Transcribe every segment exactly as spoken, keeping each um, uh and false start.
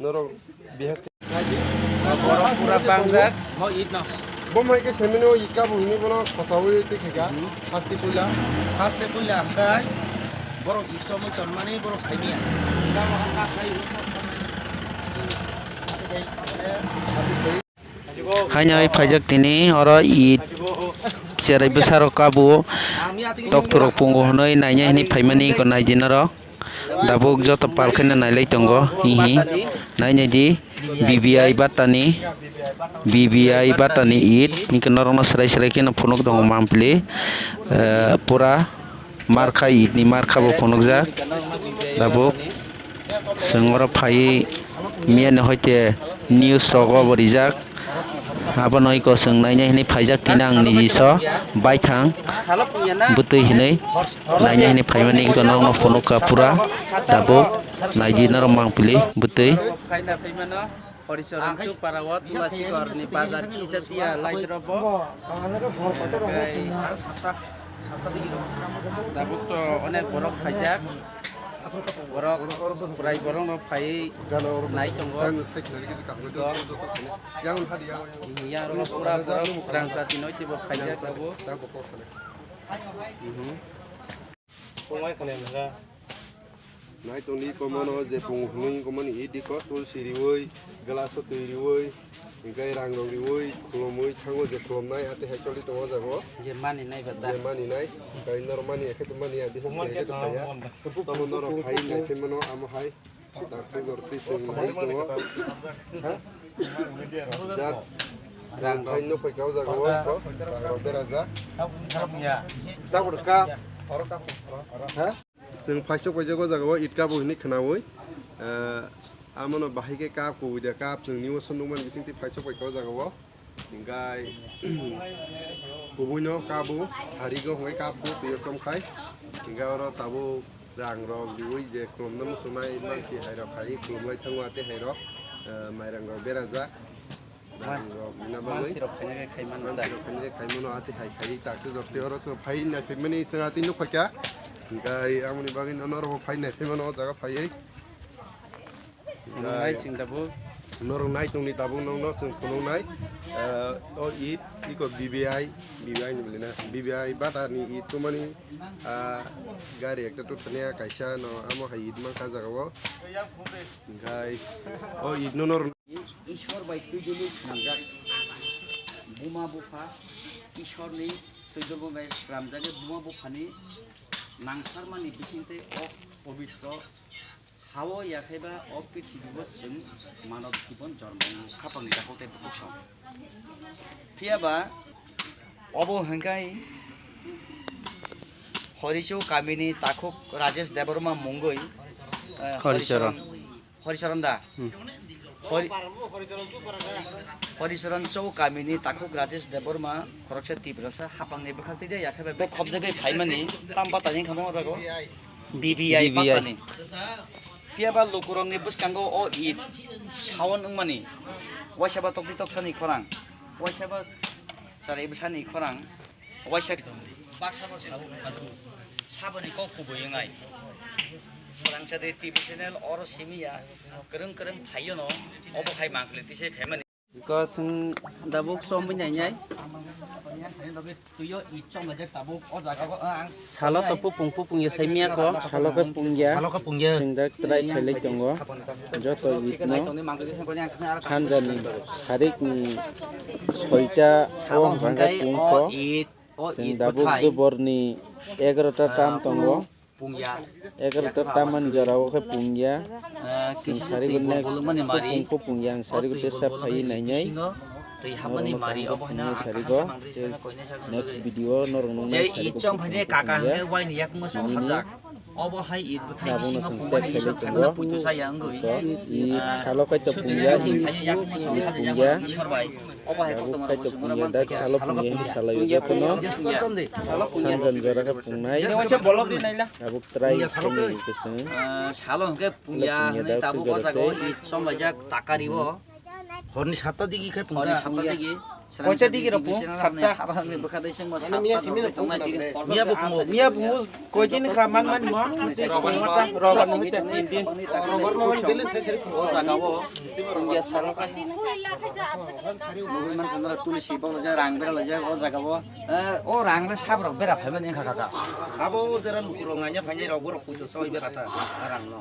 Norok bihas. Borok pura bangjak. Bo mai ke semino ika bo hini bono khosawi twi khika. Hasti puila. Hasti puila hwnkhe borok id chomwi tonmani borok saimia. Haino phaijak tini oro id cherai bwsarok kabo tokthorok pungo hwnwi nainai hwnwi phaimani ko naidi norok. Tabuk joto pal kheno nailai tongo, hihi. Nainai di, B B I batani, B B I batani id, hinkhe norokno srai srai kheno phunuk tongo mampli. Eh, pura markha, id ni markha bo phunukjak. Tabuk chwng oro phaiwi miyani hoite news rogo bo rijak. Abono iko chwng nainai hwnwi phaijak tini ang niji so baithang bwtwi hwnwi nainai hwnwi phaimani iko norokno phunukha pura tabuk naidi norok mangpili bwtwi. Horichorong chuk para o Tulasi Gorni bazar kisa tiya light robo. Tei aro sapta, sapta di tabuk to onek borok phaijak. Borok, bwrai borokno phaiwi nai tongo. Yang rok pura borok rang jati noi teibo phaijak abo. Nai tongni komano je pung hwnwi komani idi ko tulsi riwi, glaso twi riwi. Hingke rang rok riwi, khulumwi thango je khulumnai, ate hai choli tongo o jaga o. Je mani nai ba da. Je mani nai, kai norok mani ya, khe to mani ya, bihis khe khe to phai ya. Tamo norok phai nai phai mano, amo hai. Dakse jor twi chwng hai tongo. Ha? Jat. Rang phai no phai ka o jaga o, ko. Rang rok bera ja. Tabuk ka. Ha? Chwng phaisok paijak o jaga o id kabo hinwi khwnawi, eh, amono bahai khe kap kubui da kap chwng nini o song nukmani bisingtwi phaisok paikha o jaga o. Hingkhai kubui no kabo sarigo hwnkhe kap bo twi o chomkhai. Hingkhe oro tabuk rang rok riwi je khulumna muchungnai mansi hai rok khai khulumlai thango atwi hai rok, eh, mairang rok berajak. Mansirok khaina khe khai mano da. Mansirok khaina khe khai mano, ati hai khai tak se jok te oro so phai nai phai mani se ati nuk phai kha. Hingkhai amoni bagwi no norok phai nai phai mano o jaga phaiwi. Nai sing tabuk. Norok nai tongni tabuk nokno chwng phunuknai. Eh, o id iko B B I, B B I ni bwlwi na. B B I bata ni id tumani, ah, gari ekta tuk thania kaisa no amo hai id mankha jaga o. Hingkhai o id no norok Ishwar bai twijlwi swnamjak buma bupha, Ishwarni twijlwi bai swnamjak buma buphani nangsarmani bisingtwi o pobitro hao yakhaiba o prithibibo chwng manob jibon jormo wngkha khapangni dakok tei bukhuk song. Phiyaba obo hwnkhe Horichou kamini takhuk Rajesh Debbarma mungwi, eh, Horicharan. Horicharan. Horicharan da? Hmm. Hori-, Horicharan Chou kamini takhuk Rajesh Debbarma, khoroksa Tiprasa, hapangni bwkhak twi de yakheba bo khobjagwi phaimani, tam batani wngkha mo jago? B B I B B I. Batani. Phiyaba lukurokni bwskango o id sawan wngmani, waisaba tokti toksani khorang, waisaba charai bwsani khorang, Waisa baksa baksa saboni kok kubui wngnai. Swrangsa de T V channel oro simi ya, kwrwng kwrwng phaio no, obo hai mangkle tise phaimani. Ko chwng dabuk chomwi nainai. Tuyo i chom lajak tabuk o jaga o ang. Salo to pupung pupung ya sai miya ko. Salo khe pungya. Salo khe pungya. Chwng da try khailai tongo. Joto itno hanjani sarikni soita o hwnkhe pungkho. Chwng dabuk duborni egarota tam tongo. Egarota tamani jorao khe pungya. Chwng sarigo next pungkho pungya, ang sarigo tesa phaiwi nainai. Norokno kaham khe phungnai sarigo. Next video norok nuknai sarigo pungkho pungya. Nini. Obo hai it bwthai bisingo pungmani isor thangna puitu jaya wngwi. It salo kaitor pungya, it pungya. Obo hai kotor pungya, dak salo pungya hinwi salaio jotono. Sanjan jora khe pungnai. Tabuk try khainai kwchwng. Salo hwnkhe pungya hinwi tabuk o jaga o it somlaijak takari o. Horni satta digi khai pungkha. Horni satta digi. Koita digi rok pung satta. Miya simi rok pung na bre. Miya bo pungo. Miya pungo. Koita ni kha man man mo. Robar no hita tin din. Robar no man delin sai sai. O jaga o. India salo ka. Man kana tulsi bo ja rang bera la ja o jaga o. Eh, o rang le sab rok bera phai man kha kha. Abo jera luku rok nganya phai rok borok pujo soi bera ta rang no.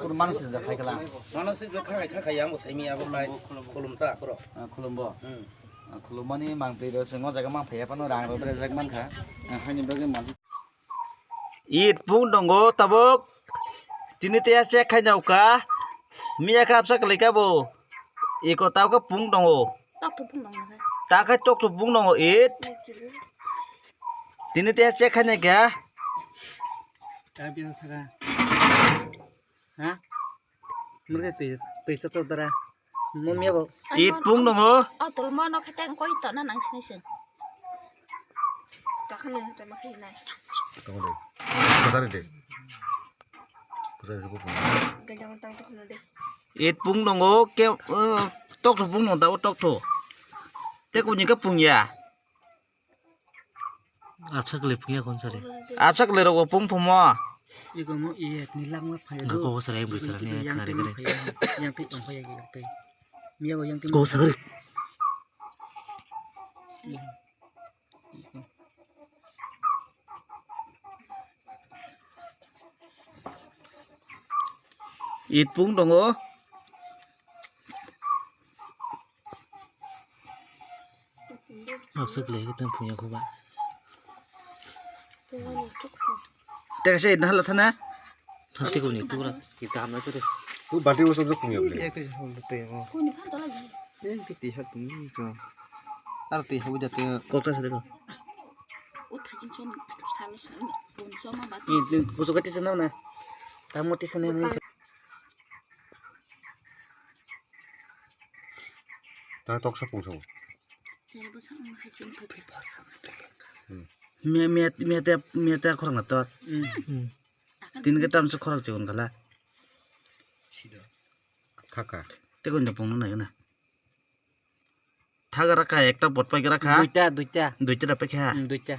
Kur mansi da khai kala. Mansi da khai khai yang bo sai mi abo khai. Khulum ta bro. Khulum bo. Hmm. Khulumani mangtwi rw chwng o jaga mang phaiya phano rang rw berajak mankha. Haini bagwi man. It pung tongo tabuk. Tini teya check khai nauka. Miya kha apsa kwlai kha bo. Iko tabuk pung tongo. Tok to pung tongo. Ta kha tok to pung tongo it. Tini teya check khai naikha. Ha? Murke twi twi chok chok dara. Mumya bo. It pung tongo. O tolmo no khe tang koi to na nang sini se. Takhan no tama khai nai. Tongo de. Pujari de. Pujari de. Gajang tang to khno de. It pung tongo ke tok to pung no da tok to. Te kuni ka pung ya. Apsa kwlai phungya kon sari. Apsa kwlai rok bo pung phumo. Iko mo iye ni langma phaya. Nga ko sari bui kharani kharani kharani. Yang pi tong phaya yang pi. Miya bo yang pi. Ko sagri. It pung tongo. Absek lagi tang punya kuba. Teka se na hala thana. Thanti ko ni tu bra. Kita hamna tu de. Tu bati usap tu punya beli. Ek tu hol tu ya. Ko ni phan to lagi. Yang piti hat tu ni ko. Ar ti habu jate. Kota se de ko. O thajin som salo salo. Pun som ma bat. Ni kusuk kati sana na. Tamu ti sana ni. Ta toksa pungsa. Miya miya miya te miya te khorang na tor. Tin ke tam se khorang chikon kala. Khaka. Te ko nda pungna na. Thaga rakha ekta bot pai rakha. Duita, duita. Duita da pai kha. Hmm, duita.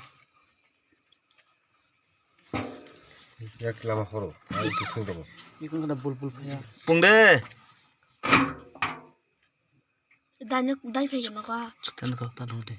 Yak lama horo. Ai kising tamo. Ikung kana bul bul phaya. Pung de. Danya dai phai kana ka. Tan ko tan de.